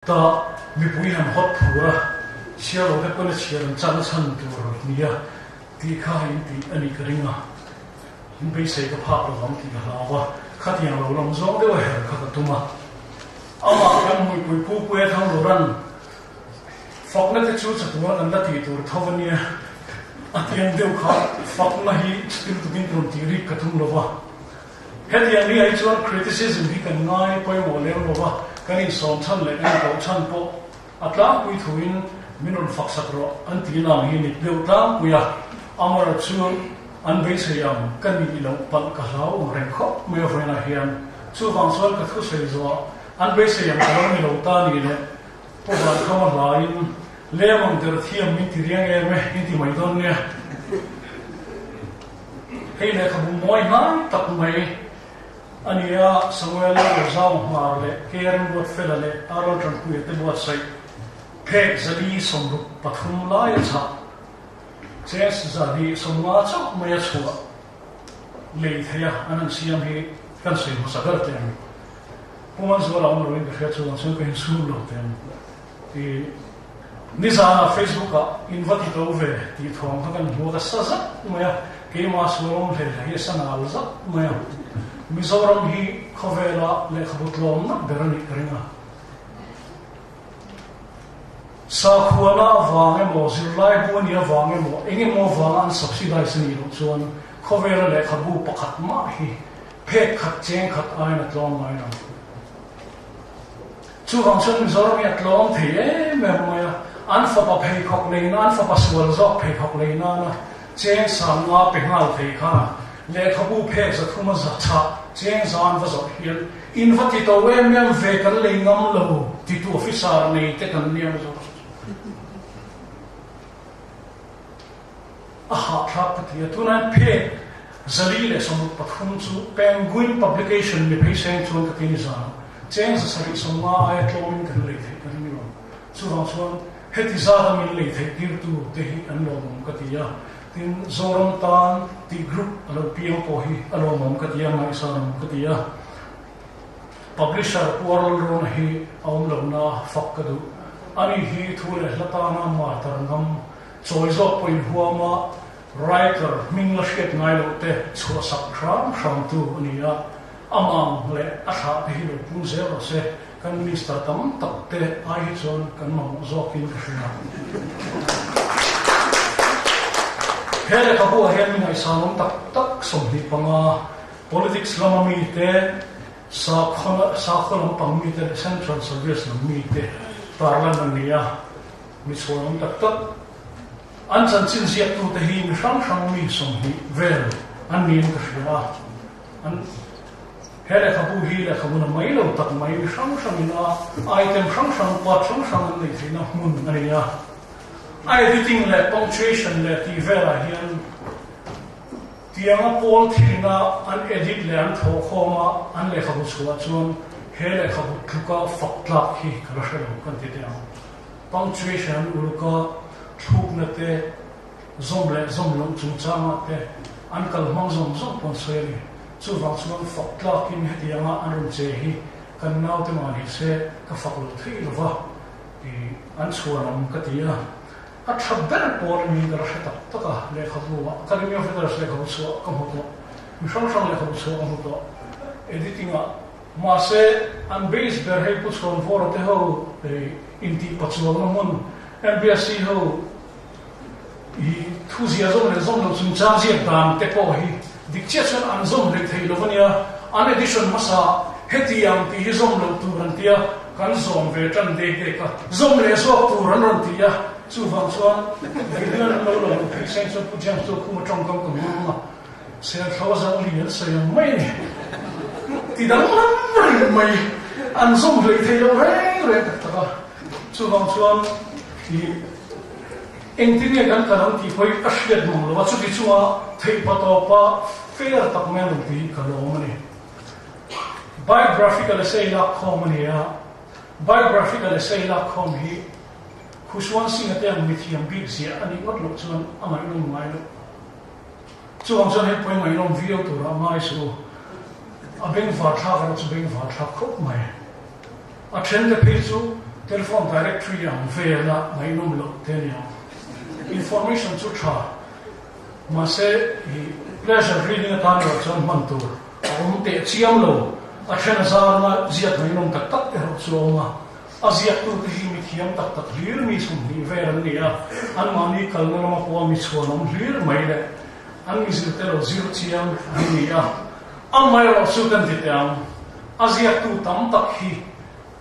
Ta mipui han hawt phur a, chhiar lo te pawn a chhiar an chan a chhan tur nia tih kha in tih a nih ka ring a, in beisei ka phak lo vang tih ka hlau a, khatiang lo lam zawng deuh a her kha ka tum a. Amah kan hmuipui Pu Puia Thangluran fakna te chu chatuan an la tih tur tho a nia, a tiang deuh kha fakna hi thil tukin rawn tih rik ka tum lo va. Hetiang ni ah hi chuan criticism hi kan ngai pawimawh lem lo va, kan insawm chhan leh kan inkoh chhan pawh a tlangpui thuin min rawn fak sak rawh an tih nang hi nit deuh tlangpui a, amaherawh chu an beisei ang ka nih loh palh ka hlau ang reng khawp mai a vawiinah hian. Chuvang chuan ka thusawi zawhah an beisei ang ka lo ni lo ta ni leh Pu Vankhama hlaiin lem ang der thiam min ti riang em e in ti mai dawn nia. Hei lehkhabu mawi hnai tak mai a ni a, Samuel Lozau Hmar leh Karen Ruatfela leh Aaron Tanpuia te buatsaih phek 463 laia chhah cheng 150 chauh maia chhuah lei theih a an han siam hi kan sawi hmasa ber teh ang. Pu Manzuala awm loin ka hria chuang chuan ka insum lo teh ang. I nizanah Facebook ah in va ti to ve tih thawng kha kan hmu a, ka sa zat mai a, keimah sual awm hle hle hi a sa nal zat mai a. Mizoram hi khawvela lehkhabu tlawmna ber a nih ka ring a. Sakhuana avang emaw, zirlai bu a nih avang emaw, eng emaw avanga an subsidize a nih loh chuan khawvela lehkhabu pakhat mah hi phek khat cheng khat aiin a tlawm ngai lo. Chuvang chuan Mizoram hi a tlawm thei em em mai a, an fapa pheikhawk lei nan, an fapa sual zawk pheikhawk lei nana cheng 50 pe nghal thei kha lehkhabu phek 300 a za chhah cheng zan va zawrh hian in va ti to em em ve kan lei ngam lo titu officer nei te kan nia Mizoram chu a hahthlak ka ti a, tunah hian phek 463 chu Penguin Publication mi phei seng chuan ka ti ni zan cheng 750 aia tlawmin kan lei theih ka ring lo. Chuvang chuan heti zata min lei theih tirtu te hi an lawmawm ka ti a, tin Zoram tan tih group a lo piang pawh hi a lawmawm ka ti a, ngaihsanawm ka ti a. Publisher Pu Arul Rona hi a awm lohna fak ka duh. Ani hi thu leh hla tana martar ngam chawi zawk pawhin huama Writer hming la hriat ngai loh te chhuahsak hram hram tu a ni a, a mang leh a thlah te hi lo pung zel rawh se, kan Minister tam tak te ai hi chuan kan mamawh zawkin ka hria. He lehkhabu ah hian mi ngaihsanawm tak tak 25, Politics lama mi te, sakhaw sakhaw lampang mi te leh Central Service lam mi te tarlan a ni a, mi chhuanawm tak tak. An chanchin ziaktute hi mi hrang hrang mi 20 vel an niin ka hria a. An he lehkhabu hi lehkhabu na mai lo tak mai mi hrang hrangin a item hrang hrang part hrang hrang an neih theihna hmun a ni a. A editing leh punctuation leh tih velah hian tianga pawl thilina an edit leh an thawhkhawm a an lehkhabu chhuah chuan he lehkhabu tluka fak tlak hi ka la hre lo kan ti teh ang. Punctuation an uluk a, thlukna te, zawm leh zawm loh chungchangah te an kal hmang zawm zawm pawh an sawi a ni. Chuvang chuan fak tlakin hetianga an rawn che hi kan naute mah ni se ka fak lo thei lo va, i an chhuanawm ka ti a. A tha ber pawl a niin ka la hre tak tak a, lehkhabu ah Academy of Letters lehkhabu chhuah ka hmu tawh, mi hrang hrang lehkhabu chhuah ka hmu tawh, editing ah Mahse, an base ber hei Pu Chhuanvawra te ho intih pachualna hmun MBSC ho hi thu zia zawm leh zawm loh chungchang ziak dan te pawh hi dik chiah chuan an zawm hlei thei lo a nia. An edition hmasa heti ang tih hi zawm loh tur an tia, kan zawm ve tan dek dek a, zawm leh zawk tur an rawn ti a, chuvang chuan video an lo lo phei seng chuan Pu James chu khum atangkam ka hmang a. Serthlo zang li an sawi ang mai a ni. Ti danglam reng mai, an zawm hlei thei lo reng reng tak tak a. Chuvang chuan i engtin nge kan kal ang tih pawh hi ka hriat mang lo a, chuti chunga theihpa tawpa fair tak mai a rawn ti hi ka lawm a ni. Biographical essay lak khawm a ni a, biographical essay lak khawm hi Khushwant Singh-a te ang mithiam bik ziah a nih ngawt loh chuan a ngaihnawm ngai loh. Chuvang chuan hei pawi ngaihnawm viau turah ngai suh u. A bengvar thlak erawh chu bengvar thlak khawp mai. A thente phei chu Telephone directory ang vela ngaihnawm loh te a ni ang. Information chu tha, mahse i pleasure reading atan erawh chuan hman tur a awm teh chiam lo. A then a zarna ziak ngaihnawm tak tak erawh chu a awm a. A ziaktute hi mi thiam tak tak hlir mi 20 vel an ni a, anmahni kalna lama pawha mi chhuanawm hlir mai leh an mizirte lo zir chiang an ni a. Amaherawh chu kan ti teh ang, a ziaktu tam tak hi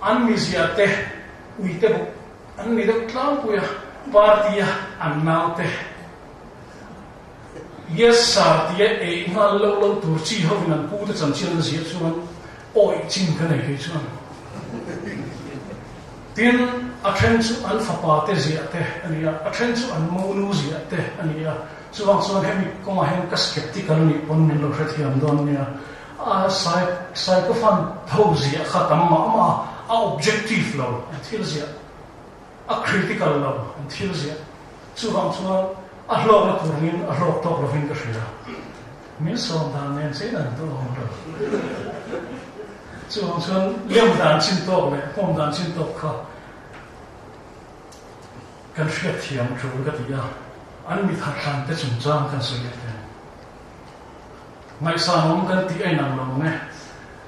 an miziate uite bawk an ni deuh tlangpui a, party-a an naute Yes sir tia ei nghal loh loh tur chi hovin an pute chanchin an ziah chuan awih chin ka nei kei chuan. Tin, a then chu an fapa te ziah te a ni a, a then chu an monu ziah te a ni a. Chuvang chuan hemi kawngah hian ka skeptical nih pawn min lo hrethiam dawn nia. A sycophant ho ziah kha tam mah mah a, a objective lo an thil ziah, a critical lo an thil ziah. Chuvang chuan a hlawkna tur angin a hlawk tawk lovin ka hria. Min sawm dan nen chiah in an tawh awm lo. Chuvang chuan lem dan chin tawk leh hmawm dan chin tawk kha kan hriatthiam tul ka ti a, an mi thathlan te chungchang kan sawi leh teh ang. Ngaihsanawm kan tih a inang lo mang e,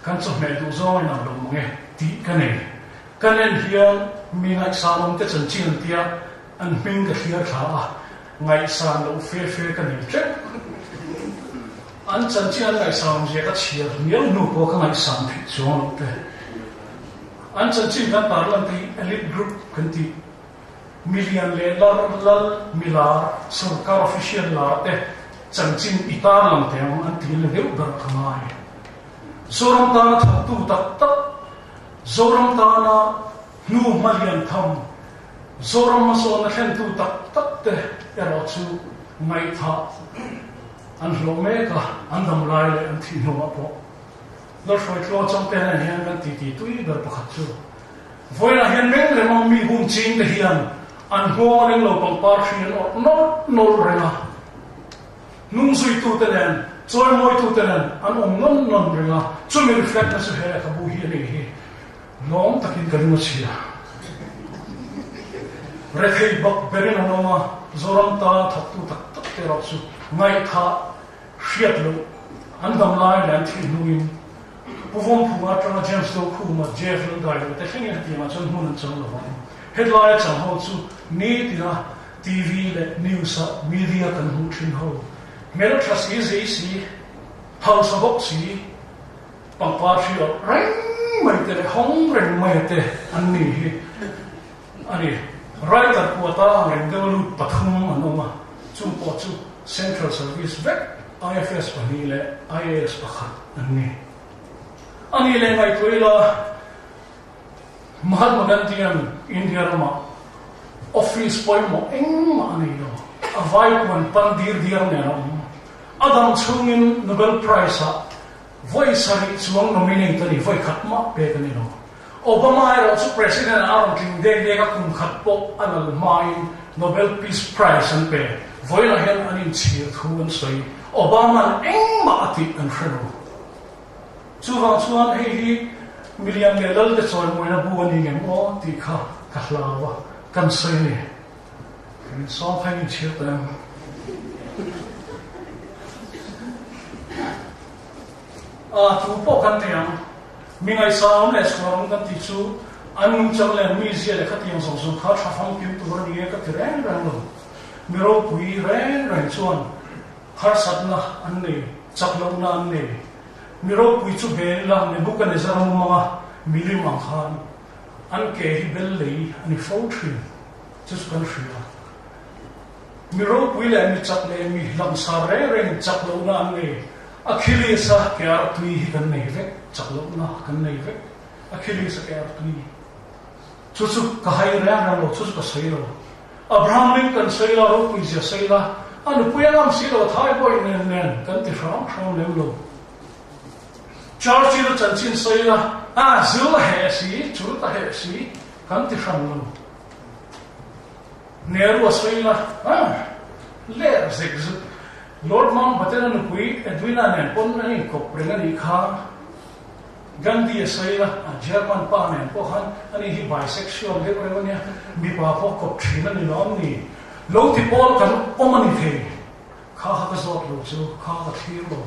kan chawhmeh duh zawng a inang lo mang e tih ka nei. Kan en hian mi ngaihsanawm te chanchin an tia an hming ka hriar thla a, ngaihsan loh fe fe ka nei teuh. An chanchin an ngaihsanawm zia ka chhiar miau hnu pawh ka ngaihsan theih chuang loh te. An chanchin kan tarlan te hi elite group kan tih. Milian leh lar lal milar sorkar official lar te chanchin i tarlang teh ang an ti la deuh ber ka ngai. Zoram tana thawktu tak tak, Zoram tana hnu hma lian tham, Zoram hmasawnna thlentu tak tak te erawh chu ngaihthah an hlawh mek a, an dam lai leh an thih hnuah pawh. Lalhruaitluang changte nen hian kan titi tui ber pakhat chu Vawiinah hian meng reng ang mi hum ching te hian an nghawng a reng lo pangpar hri an awrh nawlh nawlh reng a. Hnung zuitute nen, chawimawitute nen an awm nawn nawn reng a, chumi reflect na chu he lehkhabu hi a nih hi. Lawm takin ka lung a chhia. Rethei bak berin an awm a, Zoram tana thawktu tak tak te erawh chu ngaihthah hriat loh an dam lai leh an thih hnuin Pu Vawmphunga atanga James Dokhuma, Jeff Laldailo te thlengin hetiangah chuan hmun an chang lo vang. Hetlai a chang ho chu nitina TV leh news ah media kan hmuh thin ho. Hmeltha si zei si, hausa bawk si, pangpar hri awrh reng mai te leh hawng reng mai te an ni hi a ni. Writer quota ang reng deuh a lut pathum an awm a, chung pawh chu Central Service vek IFS pahnih leh IAS pakhat an ni. A nih leh ngaihtuah ila Mahatma Gandhi-a'n India ramah office pawimawh engmah a nei lo. A vai puan pan dir diar nen a awm. A dam chhungin Nobel Prize-ah vawi sarih chuang nominate a ni, vawi khat mah pek a ni lo. Obama erawh chu President a rawn tling dek dek a, kum khat pawh a lal hmain Nobel Peace Prize an pe. Vawilah hian an inchhir thu an sawi. Obama-a'n engmah a tih an hre lo. Chuvang chuan hei hi milian leh lal te chawimawina bu a ni ngem aw tih kha ka hlau a, kan sawi a ni. Min sawm kha in inchhir tawh em? A, tu pawh kan nei ang. Mi ngaihsangawm leh chhuanawm kan tih chu an nungchang leh an mizia leh khatiang zawng zawng kha tha famkim tur a ni e ka ti reng reng lo. Mi ropui reng reng chuan harsatna an nei, chak lohna an nei. Mi ropui chu bel ila Nebuchadnezzar mumanga milim ang khan an ke hi bel lei a ni fo thin. Chu chu kan hria. Mi ropui leh mi chak leh mi langsar reng reng chak lohna an nei. Achilles-a ke ar tui hi kan nei vek, chak lohna kan nei vek. Achilles-a ke ar tui. Chu chu ka hai reng reng lo, chu chu ka sawi lo. Abraham Lincoln sawi la, ropui zia sawi la, a nupui a ngam si lo, thai bawi nen nen kan ti hram hram lem lo. Churchill-a chanchin sawi la, a zil a heh si, chul ta heh si, kan ti hran lo. Nehru a sawi la, a ler zek zuk. Lord Mountbatten-a nupui Edwina nen pawn an inkawp reng a nih kha. Gandhi a sawi la, a German pa nen pawh khan ani hi bisexual deuh reuh ania, mipa pawh kawp thin a ni lawm ni? Lo ti pawl kan awm a ni thei. Kha kha ka zawt lo chu, kha ka thlir lo.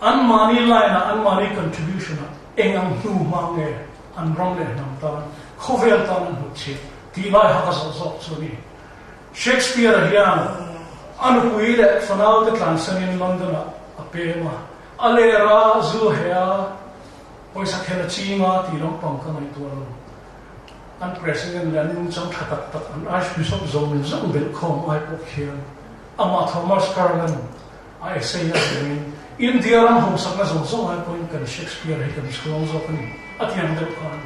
Anmahni line ah, anmahni contribution ah eng ang hnu hma nge an ram leh hnam tan, khawvel tan an hnutchhiah tih lai kha ka zawh zawk chu a ni. Shakespeare-a hian a nupui leh fanaute tlansanin London-ah a pem a, a ler a, zu he a, pawisa khel a ching a tih lampang ka ngaihtuah lo. An President leh an nungchang tha tak tak an Archbishop zawng zawng belh khawm ai pawh khian amah Thomas Carlyle a essay a zirin India ram hausakna zawng zawng ai pawhin kan Shakespeare hi kan chhuang zawk a ni a ti ang deuh khan.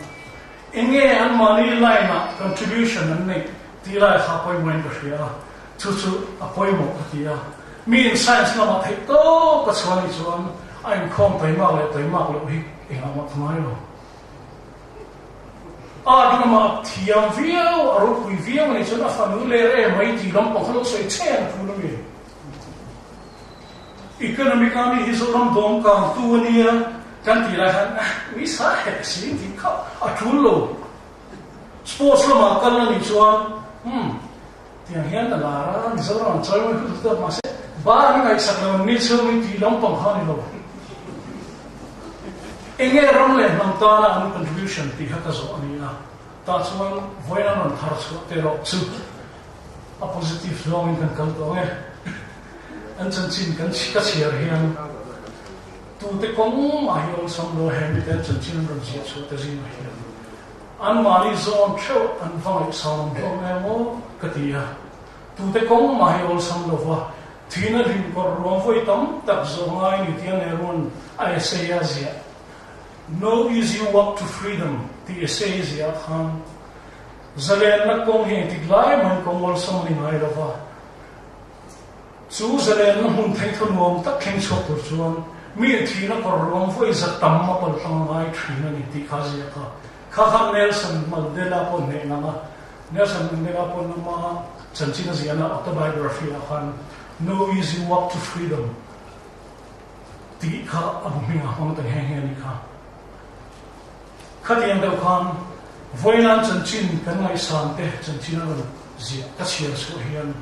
Enge anmahni line-ah contribution an neih tih lai kha pawimawhin ka hria a, chu chu a pawimawh ka ti a. Miin science lamah theih tawp a chhuah nih chuan a inkhawm taimak leh taimak loh hi engah mah ka ngai lo. Art lamah thiam viau, a ropui viau a nih chuan a fanu ler em mai tih lampang kha lo sawi chen a thu la mi. Economic a mi hi Zoram dawm kang tu a nia kan tih lai khan mi sa hek si tih kha a tul lo. Sports lamah kal a nih chuan umm tiang hian a lar a, Mizoram an chawi mai hlut hlut a mahse bar an ngaihsak lo an ni chhung hi tih lampang kha a ni lo. Enge ram leh hnam tana an contribution tih kha ka zawh a ni a, tah chuan vawiin an rawn thar chhuah te erawh chu a positive zawngin kan kal tawh ang e. An chanchin kan ka chhiar hian tute kawng mah hi awlsam lo he mite an chanchin an rawn ziah chhuah te zingah hian anmahni zawn theuh an va ngaihsan awm hlawm em aw ka ti a. Tute kawng mah hi awlsam lova thihna hlim kawrh ruang vawi tam tak zawh ngai ni tia Nehru'n a essay a ziah No Easy Walk to Freedom tih essay a ziah khan Zalenna kawng hi engtik lai mahin kawng awlsam a ni ngai lova, chu zalenna hmun thengthaw nuam tak thleng chhuak tur chuan mi thihna kawr ruang vawi za tam a pal tlang ngai thin a ni tih kha a ziak a. Kha khan Nelson Mandela pawh hneh nang a, Nelson Mandela pawh lama chanchin a ziahna autobiography ah khan No Easy Walk to Freedom tih kha a bu hming a hmang ta nghe nghe a nih kha. Khatiang deuh khan vawinan chanchin kan ngaihsan te chanchin a rawn ziah ka chhiar chhuah hian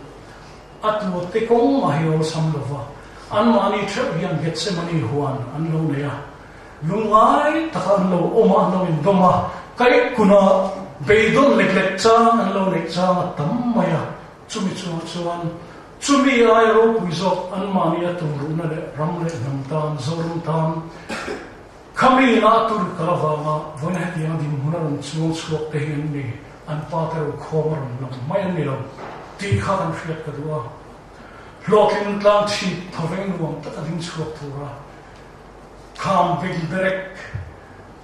a tute kawng mah hi awlsam lo va, anmahni theuh hian Gethsemane huan an lo nei a, lungngai taka an lo awm a, an lo indawm a, kaih kuna beidawn lek lek chang an lo neih chang a tam mai a, chumi chungah chuan chumi ai ropui zawk anmahni a tumruhna leh ram leh hnam tan, Zoram tan, Khami ina tur kal avanga vawiin hetiang dinhmun a rawn chuang chhuak te hi an ni, an pa te ro khawm a rawn lang mai an ni lo tih kha kan hriat ka duh a. Hlawhtling tlang chhip thawveng nuam tak a ding chhuak tura kham beng berek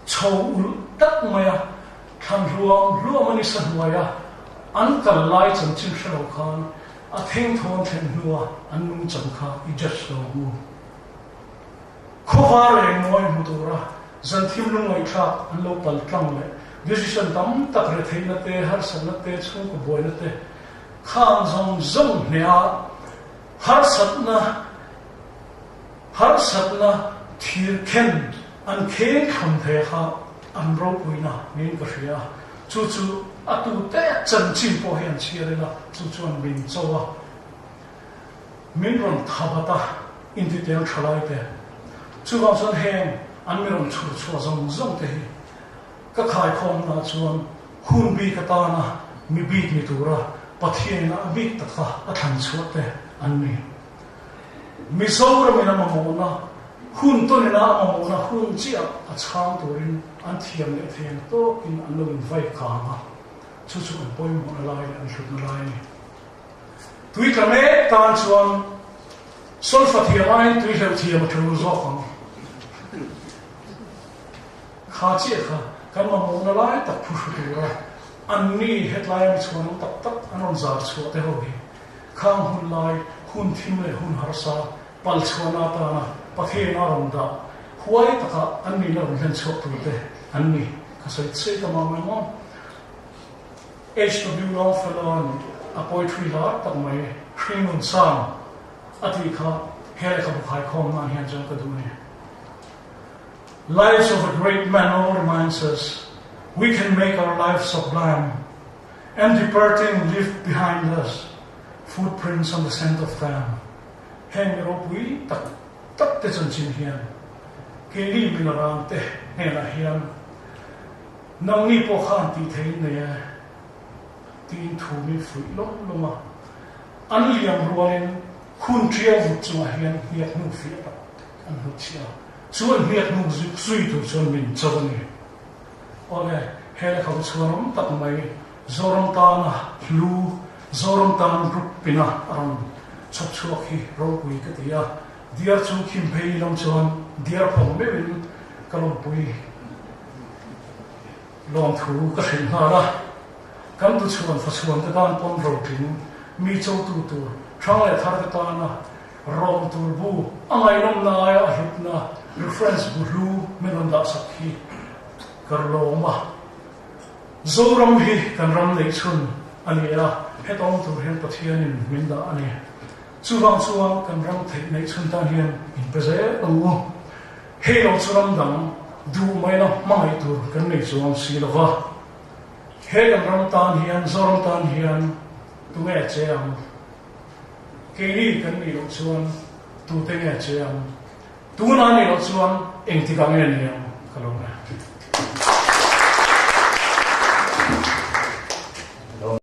chho ulh tak mai a thlan hluam hluam a nisa hnuaia an kal lai chanchin hre lo khan a thengthawn thlen hnua an nungchang kha i judge lo ang u. Khawvar reng mawi hmu tura zan thim lungngaihthlak an lo pal tlang leh decision tam tak retheihna te, harsatna te, chhungkaw buaina te khang zawng zawng hneha harsatna harsatna thir khen an kheng thlawm thei kha an ropuina niin ka hria a, chu chu a tute chanchin pawh hi an chhiar ila chu chuan min cho a. Min rawn thabat a, intiteng thalai te. Chuvang chuan heng an mi rawn chhur chhuah zawng zawng te hi ka khaikhawmna chuan hun bik atana mi bik ni tura Pathianin a bik taka a thlan chhuah te an ni. Mizoramin a mamawhna, hun tawnina a mamawhna hun chiah a chhang turin an thiam leh thei ang tawkin an lo invai kang a, chu chu an pawimawhna lai leh an hlutna lai a ni. Tui tla mek tan chuan solfa thiam aiin tui hleuh thiam a tul zawk ang. Kha chiah kha kan mamawhna lai tak phu hru tura anni hetlai ami chhuan awm tak tak an rawn zar chhuah te ho hi khang hun lai hun thim leh hun harsa pal chhuahna atana Pathian a rawn dah huai taka anni la rawn hlen chhuak tur te an ni. Ka sawi chei ta mang em aw. HW Longfellow-a'n a poetry lar tak mai Hringnun Sang a tih kha he lehkhabu khaikhawm nan hian chuan ka duh a ni. Lives of a great man all reminds us we can make our life sublime and departing leave behind us footprints on the sand of time. Heng mi ropui tak tak te chanchin hian keini minarang te hnenah hian nangni pawh khan tih theih in nei e tiin thu min fuih lawm lawm a. An liam rualin hun ṭiau vut chungah hian hniak hnu fiah tak an hnutchhiah a, chu an hniak hnu zui tur chuan min cho a ni. Awle, he lehkha bu chhuan awm tak mai Zoram tana hlu, Zoram tan group pina a rawn chhawp chhuak hi ropui ka ti a, diar chu khim phei lam chuan diar phawng meuhin ka lawmpui lawmthu ka hrilh nghal a. Kan tuchhuan fachhuan te tan pawn rotling mi chotu tur hrang leh thar te tana Rawng tur bu a ngaihnawmna aia a hlutna reference bu hlu min rawn dahsak hi ka lawm a. Zoram hi kan ram neih chhun a ni a, heta awm tur hian Pathianin min dah a ni. Chuvang chuan kan ram theih neih chhun tan hian inpe zel ang u. Hei lo chu ram dang duh maina hmangaih tur kan nei chuang si lo va. He kan ram tan hian, Zoram tan hian tunge che ang? Keini kan nih loh chuan tute nge che ang? Tunah nih loh chuan engtikah nge ni ang? Ka lo nge.